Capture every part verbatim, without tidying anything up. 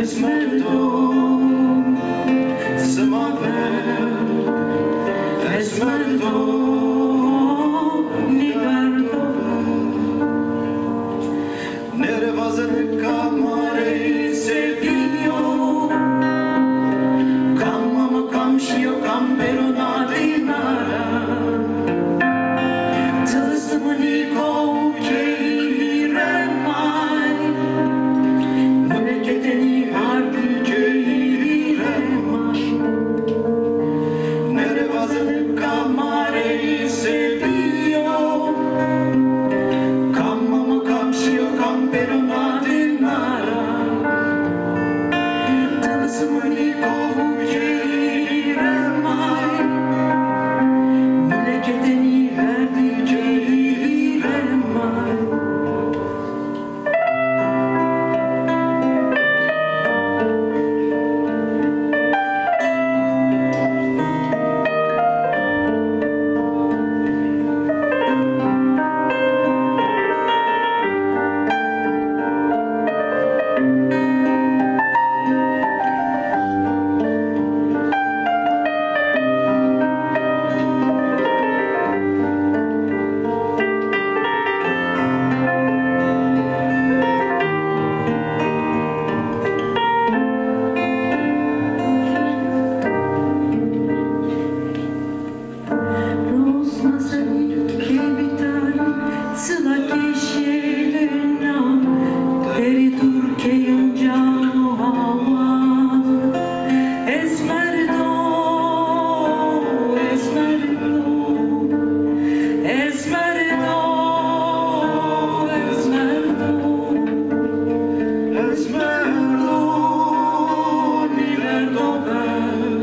Ez merdo, sima ver, ez merdo, nîgardo ver. Nêrê vaze nika ma rê se bîyo, kam mamo, kam şîyo, kam pêro na dîna ra. Tilsimûnî ko keyî remay, muleketê nî hardî keyî remay. Nêrê vaze nika ma rê se bîyo, kam mamo, kam şîyo, kam pêro na dîna ra. Tilsimûnî ko keyî remay, muleketê nî hardî keyî remay. Rozna serî kê bîtar, çila kê şêlena, derî dûr keyên ca hawa. Ez merdo, ez merdo, ez merdo, ez merdo. Ez merdo, nîverdo ver,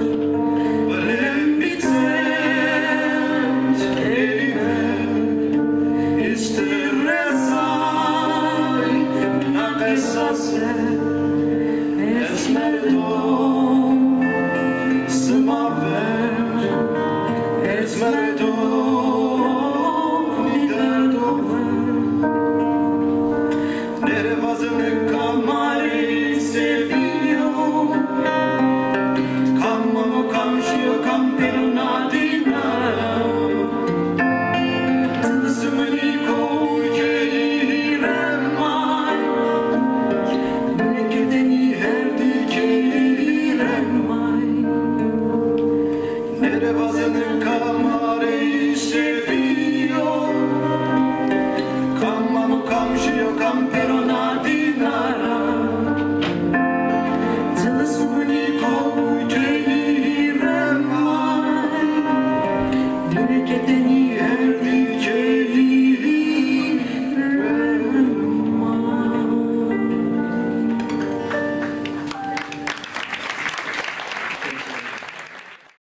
vilên bî çend elî ver, îşte resay na qesa ser. Ez merdo, sima ver, ez merdo, nîverdo ver. Nêrê vaze nika ma rê se bîyo, kam mamo, kam şîyo, kam pêro na dîna ra. Tilsimûnî ko keyî remay, muleketê nî hardî keyî remay. Nêrê vaze nika ma rê se bîyo, kam mamo, kam şîyo, kam pêro na dîna ra. Tilsimûnî ko keyî remay, muleketê nî hardî keyî